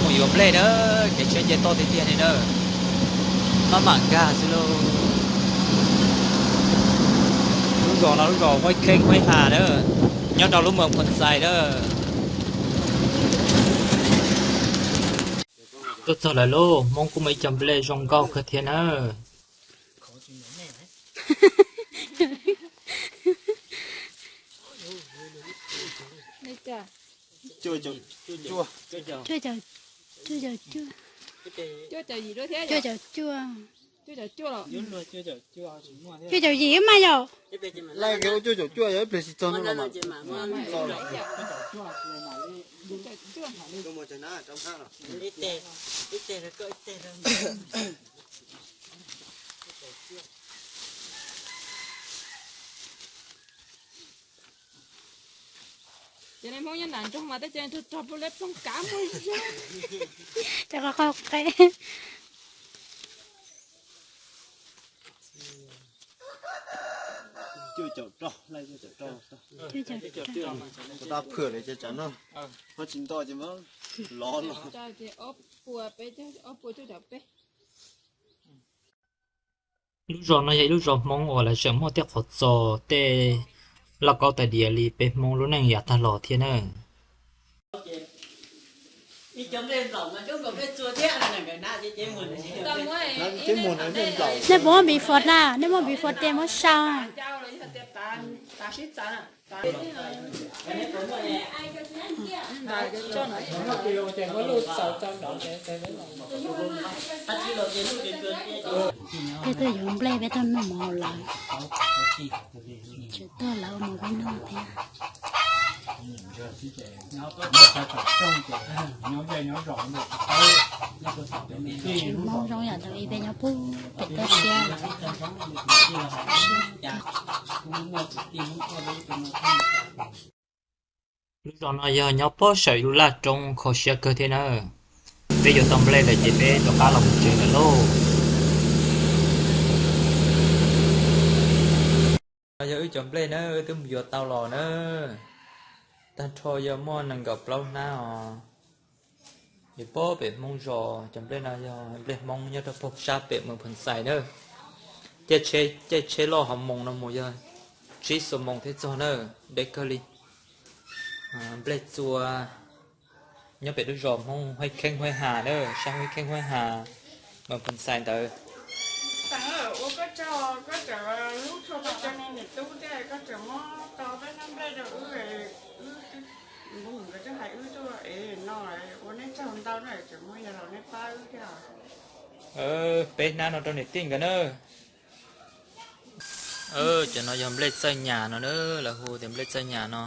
Mus yuav nplej na, kev tsheb nce toj tiag tiag li na. Maj mam nkag xwb lauj. Lub zos no lub zos Huaib Kheeb Huaib Has na, nyob rau lub moos Phoos Xais na. Tuaj txog lawm lauj, Hmoob kuj muaj ib co nplej zoo nkauj kawg thiab na. Cuaj caum cuaj, cuaj caum yim mas yog. Cuaj caum yim mas yog. Ces nej Hmoob nyob nram nroog mas tej co rog rog pub leb plooj kav muaj zog. Cov qhov qhov qe. Dab phwm lawm ces tsam no ho tsis nto ces muab lov los. Ob pua peb, ob pua cuaj caum peb. Lub zos no yog ib lub zos Hmoob uas lawv tseem muaj tej qhov txos tej lauj kaub tais diav li peb Hmoob lub neej yav tag los thiab na. Nej puas muaj npiv fos na, nej muaj npiv fos ces muab sau. Peb tuaj yuav nplej peb tuaj noj mov hauv lawv, tseem tuaj lawv ua mov peb noj thiab. Hmoob zoo yam ntawd ib peb nyob pub pem toj siab. Lub zos no yog nyob pob saum lub laj roob kho siab kawg thiab na. Peb yuav tau nplej lawm ces peb rov qab los mus tsev lawm lauj. No yog wb cov nplej na, wb twb mus yuav tau los na. Tag nrho yog muaj nees nkaum plaub hnab os. Yog pob pem Hmoob zos, cov nplej no yog nplej Hmoob nyob rau pem sab pem moos Phoos Xais na. Caij tsheb loj hauv moos no mus yog tsib xuab moos thiaj txog na, deb kawg li. Nplej txua nyob pem lub zos Hmoob Huaib Kheeb Huaib Has na, sab Huaib Kheeb Huaib Has, moos Phoos Xais ntawd. Ua koj tsaug, koj tseem hlub tshua peb cov niam tub thiab koj tseem muab tau peb hnab nplej rau wb, wb, nkawd twb hais wb tuaj es no ua nej tsaug ntau na, tseem muaj yog los nej pab wb thiab. Peb hnab no rau niam tij nkawd na. Cov no yog nplej txawj nyas no na, lawv hu tias nplej txawj nyas no.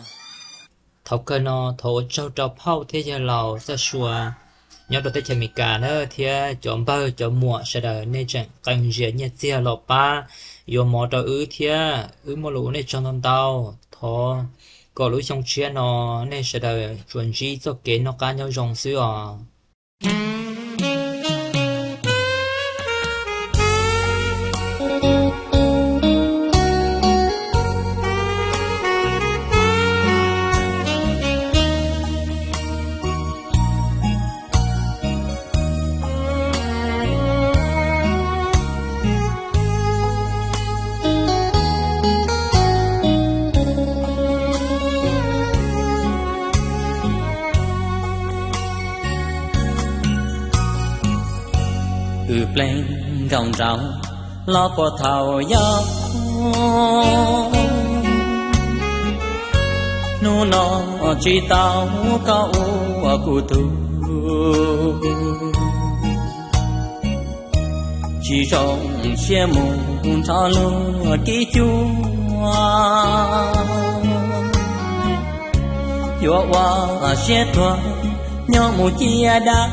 Thaum kawg no thov ua tsaug rau phauj thiab yawg laus txoj sua nyob rau teb chaws Amelikas na, thiab cov npawg cov muam sawv daws nej tseem qee zias nyiaj txiag los pab yuav mov rau wb thiab wb muaj lus ua nej tsaug ntau ntau. Thov kom lub xyoo tshiab no nej sawv daws tsuas ntsib txoj kev noj qab nyob zoo xwb os. Wb pleev nkaus nraud los puag thaum yog, hnub no tsis tau koj ua kuv tug. Tsis zoo siab mus nrho luag kib cuab, yuav ua siab tuag nyob mus ciaj dab.